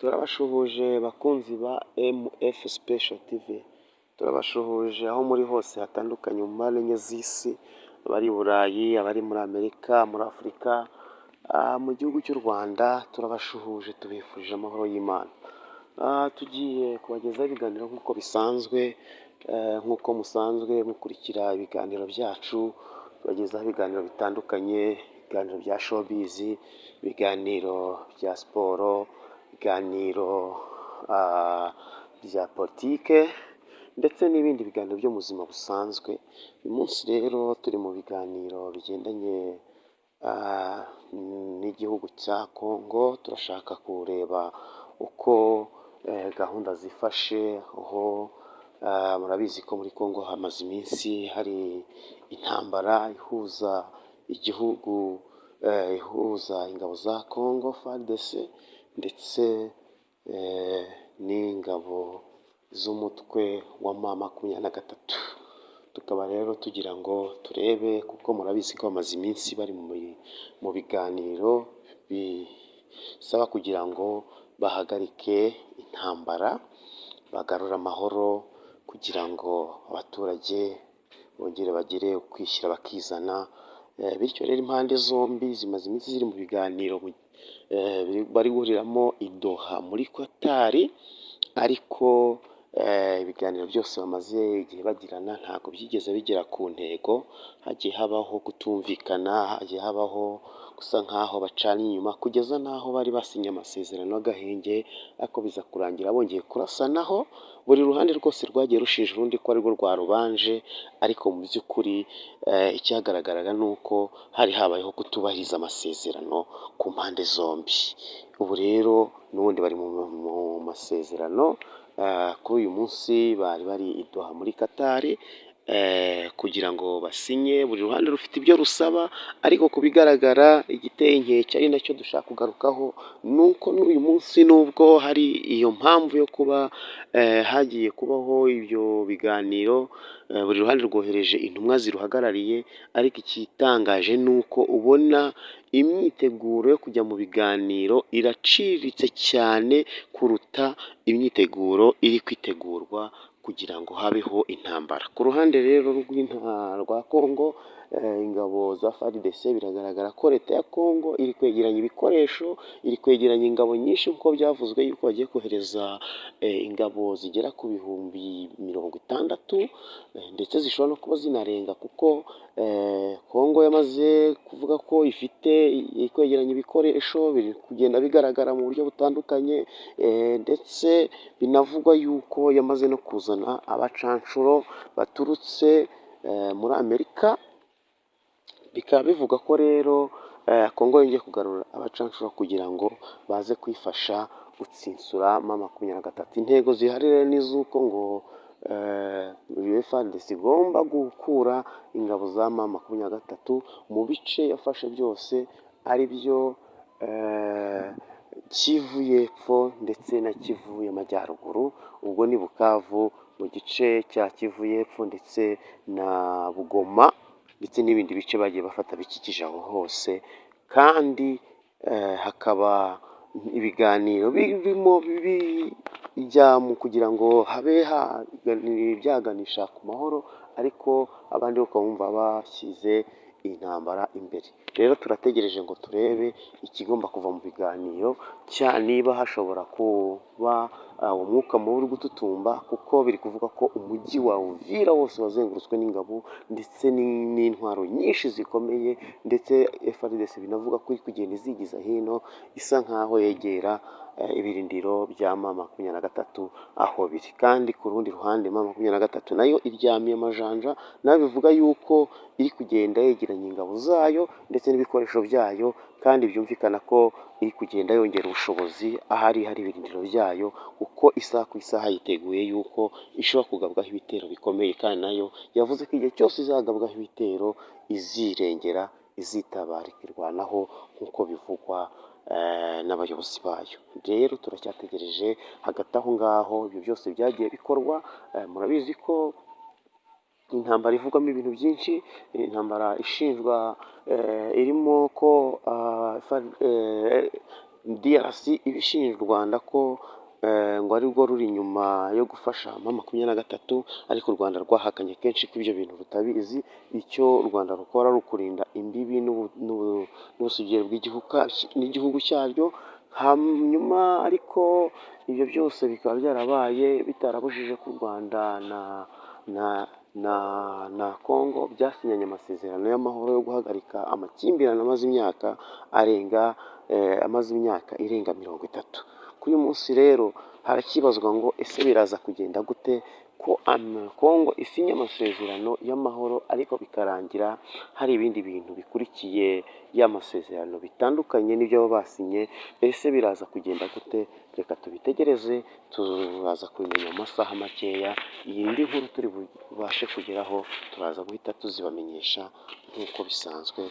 Turabashuhuje bakunzi ba MF Special TV, turabashuhuje aho muri hose hatandukanye mu mpande enye z'isi, abari i Burayi, abari muri Amerika, muri Afurika, mu gihugu cy'u Rwanda, turabashuhuje tubifurije amahoro y'Imana. Tugiye kubagezaho ibiganiro nk'uko bisanzwe, nk'uko musanzwe mukurikira ibiganiro byacu, tubagezaho ibiganiro bitandukanye, ibiganiro bya showbiz, ibiganiro bya siporo, ibiganiro bya politike ndetse n'ibindi biganiro byo mu buzima busanzwe. Uyu munsi rero turi mu biganiro bigendanye n'igihugu cya Congo, turashaka kureba uko gahunda zifashe, aho murabizi ko muri Congo hamaze iminsi hari intambara ihuza igihugu, ihuza ingabo za Congo FARDC ndetse n'ingabo z'umutwe wa M23. Tukaba rero tugira ngo turebe, kuko murabizi ko bamaze iminsi bari mu biganiro bisaba kugira ngo bahagarike intambara, bagarure amahoro kugira ngo abaturage bongere bagire ukwishyira bakizana, bityo rero impande zombi zimaze iminsi ziri mu biganiro bari guhuriramo i Doha muri Qatar, ariko ibiganiro byose bamaze igihe bagirana ntabwo byigeze bigera ku ntego, hagiye habaho kutumvikana, hagiye habaho gusa nk'aho bacana inyuma, kugeza n'aho bari basinye amasezerano y'agahenge, ariko biza kurangira bongeye kurasanaho, buri ruhande rwose rwagiye rushinja urundi ko arirwo rwarubanje, ariko mu by'ukuri icyagaragaraga ni uko hari habayeho kutubahiriza amasezerano ku mpande zombi. Ubu rero n'ubundi bari mu masezerano, kuri uyu munsi bari bari i Doha muri Qatar kugira ngo basinye, buri ruhande rufite ibyo rusaba, ariko ku bigaragara igiteye inkeke ari nacyo dushaka kugarukaho, ni uko n'uyu munsi nubwo hari iyo mpamvu yo kuba hagiye kubaho ibyo biganiro, buri ruhande rwohereje intumwa ziruhagarariye, ariko igitangaje ni uko ubona imyiteguro yo kujya mu biganiro iraciriritse cyane kuruta imyiteguro iri kwitegurwa kugira ngo habeho intambara. Ku ruhande rero rwa Congo, ingabo za FARDC, biragaragara ko leta ya Congo iri kwegeranya ibikoresho, iri kwegeranya ingabo nyinshi nk'uko byavuzwe yuko bagiye kohereza ingabo zigera ku 60,000, ndetse zishobora no kuba zinarenga, kuko Congo yamaze kuvuga ko ifite, iri kwegeranya ibikoresho, biri kugenda bigaragara mu buryo butandukanye, ndetse binavugwa yuko yamaze no kuzana abacanshuro baturutse muri Amerika, bikaba bivugwa ko rero Congo yongeye kugarura abacanshuro kugira ngo baze kwifasha gutsinsura M23. Intego zihari rero ni iz'uko ngo FARDC igomba gukura ingabo za M23 mu bice yafashe byose, ari byo Kivu y'Epfo ndetse na Kivu y'Amajyaruguru, ubwo ni Bukavu mu gice cya Kivu y'Epfo ndetse na Bugoma ndetse n'ibindi bice bagiye bafata bikikije aho hose, kandi hakaba ibiganiro birimo bijya mu kugira ngo habe byaganisha ku mahoro, ariko abandi bakaba bumva bashyize intambara imbere. Rero turategereje ngo turebe ikigomba kuva mu biganiro, niba hashobora kuba umwuka mubi uri gututumba, kuko biri kuvuga ko umujyi wa Uvira wose wazengurutswe n'ingabo ndetse n'intwaro nyinshi zikomeye, ndetse FARDC binavuga ko iri kugenda izigiza hino, isa nkaho yegera ibirindiro bya M23 aho biri. Kandi ku rundi ruhande M23 nayo iryamiye amajanja, nayo bivuga yuko iri kugenda yegeranya ingabo zayo ndetse n'ibikoresho byayo, kandi byumvikana ko iri kugenda yongera ubushobozi ahari hari ibirindiro byayo, kuko isaha ku isaha yiteguye yuko ishobora kugabwaho ibitero bikomeye, kandi nayo yavuze ko igihe cyose izagabwaho ibitero izirengera, izitabara, ikirwanaho nk'uko bivugwa n'abayobozi bayo. Rero turacyategereje hagati aho ngaho ibyo byose byagiye bikorwa, murabizi ko intambara ivugwamo ibintu byinshi, intambara ishinjwa irimo ko DRC ibishinja u Rwanda ko ngo ari rwo ruri inyuma yo gufasha M23, ariko u Rwanda rwahakanye kenshi ko ibyo bintu rutabizi. Icyo u Rwanda rukora ari ukurinda imbibi n'ubusugire n'igihugu cyaryo. Hanyuma ariko ibyo byose bikaba byarabaye bitarabujije ko u Rwanda na Congo byasinyanye amasezerano y'amahoro yo guhagarika amakimbirane amaze imyaka irenga 30. Kuri uyu munsi rero harakibazwa ngo ese biraza kugenda gute ko Congo isinye amasezerano y'amahoro, ariko bikarangira hari ibindi bintu bikurikiye y'amasezerano bitandukanye n'ibyo baba basinye? Ese biraza kugenda gute? Reka tubitegereze, turaza kubimenya mu masaha makeya. Iyi ndi nkuru turi bubashe kugeraho, turaza guhita tuzibamenyesha nk'uko bisanzwe.